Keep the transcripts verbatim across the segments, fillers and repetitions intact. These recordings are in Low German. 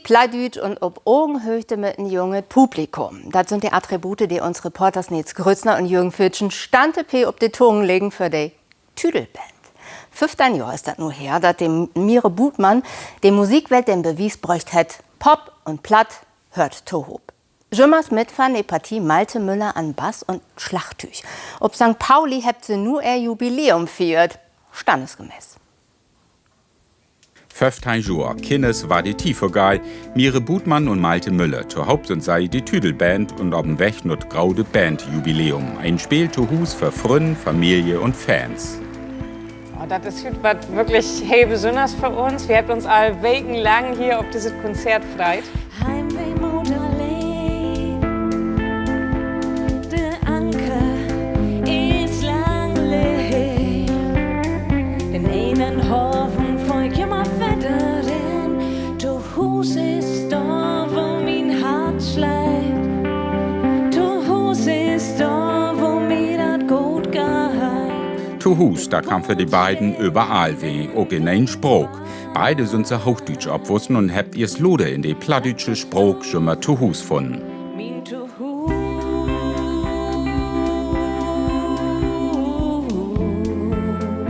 Plattdüütsch un op Ogenhööchde mit en junget Publikum. Dat sünd de Attribute, de uns Reporters Nils Grützner un Jürgen Fitschen stantepee op de Tung leggen för de Tüdelband. Föffteihn Johr is dat nu her, dat de Mire Buthmann de Musikwelt den Bewies bröcht hett: Pop un Platt höört tohoop. Jümmers mit van de Partie Malte Müller an Bass un Slagtüüg. Op Sankt Pauli hebbt se nu ehr Jubiläum fiert. Standesgemäß. Föffteihn Johr, Kinners, wat de Tiet vergeiht. Mire Buthmann un Malte Müller, tohoop sünd se de Tüdelband un op 'n Weg na't grote Bandjubiläum. En Speel to Huus för Frünnen, Familie un Fans. Oh, dat is hüüt wat würklich heel Besünners för uns. Wi hebbt uns al wekenlang hier op düsset Konzert freit. Heimweh, Mudderleed, de Anker is lang leeg. In enen Haven fohr ik jümmer wedder rin. To Huus is dor, wo mien Hart sleit. To Huus is dor, wo mi dat goot geiht. To Huus, dat kann för de beiden överall ween, ok in en Spraak. Beide sünd se hoochdüütsch opwussen un hebbt eerst later in de plattdüütsche Spraak jümmer Tohuus funnen.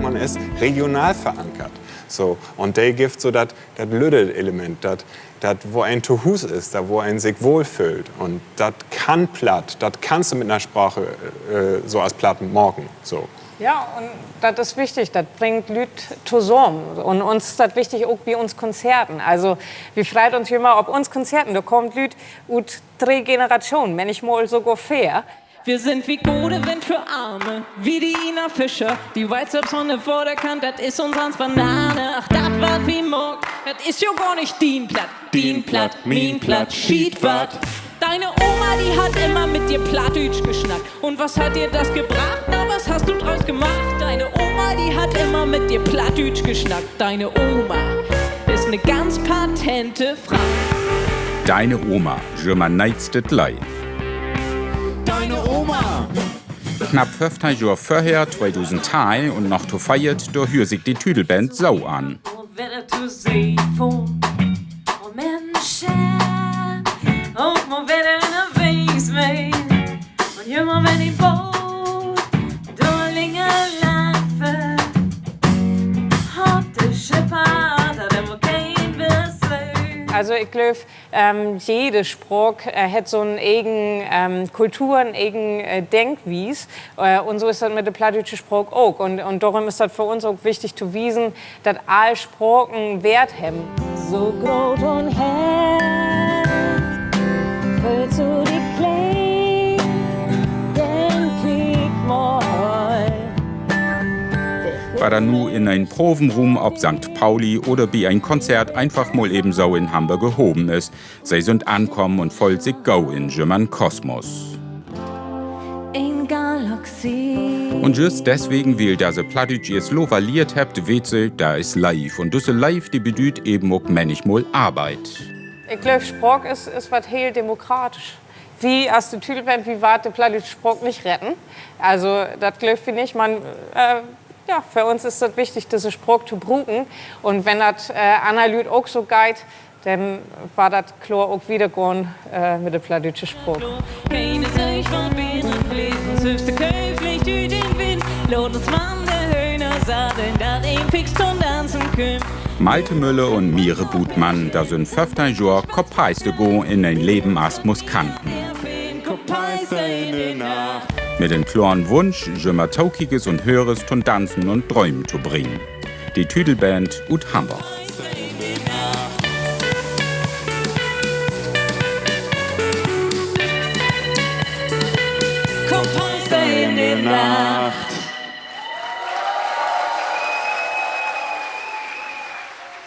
Man is regional verankert. So, un de gifft so dat, dat lütte Element, dat, dat, wo een to Huus is, dat, wo een sik wohlföhlt. Un dat kann Platt, dat kannst du mit 'ner Sprache, äh, so as Platt maken. So. Ja, un dat is wichtig, dat bringt Lüüd tosamen. Un uns is dat wichtig ok bi uns Konzerten. Also, wi freit uns jümmer op uns Konzerten, dor kaamt Lüüd ut dree Generatschonen, männichmal sogor veer. Wi sünd wie gode Wind för Arme, wie de Ina Fischer, de White Stripes von de Waterkant, dat is uns Hans Banane. Ach, dat, wat wi maakt, dat is jo gor nich dien Platt, dien Platt, mien Platt, Schiet wat. Deine Oma, die hat immer mit dir Plattdütsch geschnackt. Und was hat dir das gebracht? Na, was hast du draus gemacht? Deine Oma, die hat immer mit dir Plattdütsch geschnackt. Deine Oma ist 'ne ganz patente Frau. Deine Oma, jümmer neetste Lei. Deine Oma. Knapp föffteihn Johr vörher, tweedusend teihn, un noch to veert, dor höör sik de Tüdelband so an. Wedder to See fohren. Oh Minsch, ok mal wedder ünnerwegens ween. Un jümmer, wenn ik Boot dor länger lang föhr, hett de Schipper dat immer keen Besöök. Also, ik glööv, ähm, jede Spraak, äh, hett so 'n egen, ähm, Kultur, en egen, äh, Denkwies. Äh, un so is dat mit de plattdüütsche Spraak ok. Un, un dorüm is dat för uns ok wichtig to wiesen, dat all Spraken Weert hebben. So groot un hell, föhlst du di kleen, denn kiek mal. Wat dor nu in en Provenruum op Sankt Pauli oder bi en Konzert eenfach mal even so in Hamborg gehaven is, se sünd ankamen un föhlt sik gau in jümmern Kosmos. Un jüst deswegen, wiel dat se Plattdüütsch eerst later lehrt hebbt, weet se, dat is Leev. Un düsse Leev, de bedüüdt even ok männichmal Arbeit. Ik glööv, Spraak is, is wat heel Demokratisch. Wi as de Tüdelband, wi warrt de plattdüütsche Spraak nich retten. Also, dat glöövt wi nich, man, äh, ja, för uns is dat wichtig, düsse Spraak to bruken. Un wenn dat, äh, anner Lüüd ok so geiht, denn warrt dat kloor ok wiedergahn, äh, mit de plattdüütsche Spraak. Malte Müller un Mire Buthmann, dat sünd föffteihn Johr Koppeister gahn in en Leven as Muskanten. Mit en kloren Wunsch, jümmer Tokiekers un Hörers to'n Danzen un Drömen to bringen. De Tüdelband ut Hamborg. Koppeister in de Nacht.